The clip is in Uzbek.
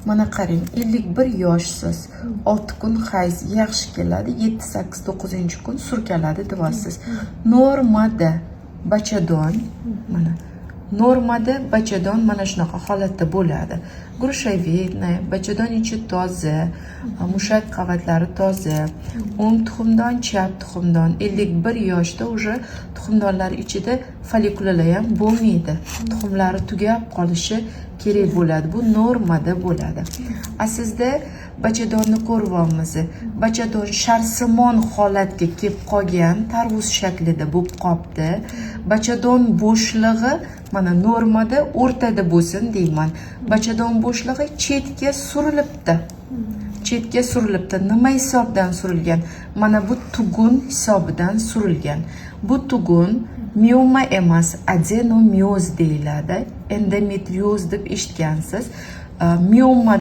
Mana qarang, 51 yoshsiz, 6 kun hayz yaxshi keladi, 7, 8, 9 kun surkaladi deyapsiz. Normada bachadon, mana, normada bachadon mana shunaqa holatda bo'ladi. Грушевидная, bachadon ichi toza, mushak qavatlari toza, o'ng tuxumdon, chap tuxumdon. 51 yoshda уже tuxumdonlar ichida follikulalar ham bo'lmaydi. Tuxumlari tugab qolishi kerak bo'ladi. Bu normada bo'ladi. A sizda bachadonni ko'ryapmiz. Bachadon sharsimon holatga kelib qolgan, tarvuz shaklida bo'lib qolibdi. Bachadon bo'shlig'i, mana, normada o'rtada bo'lsin deyman. Bachadon bo'shlig'i chetga surilibdi. Chetga surilibdi. Nima hisobdan surilgan? Mana bu tugun hisobidan surilgan. Bu tugun mioma emas, adenomioz deyiladi. Endometrioz deb eshitgansiz. Mioma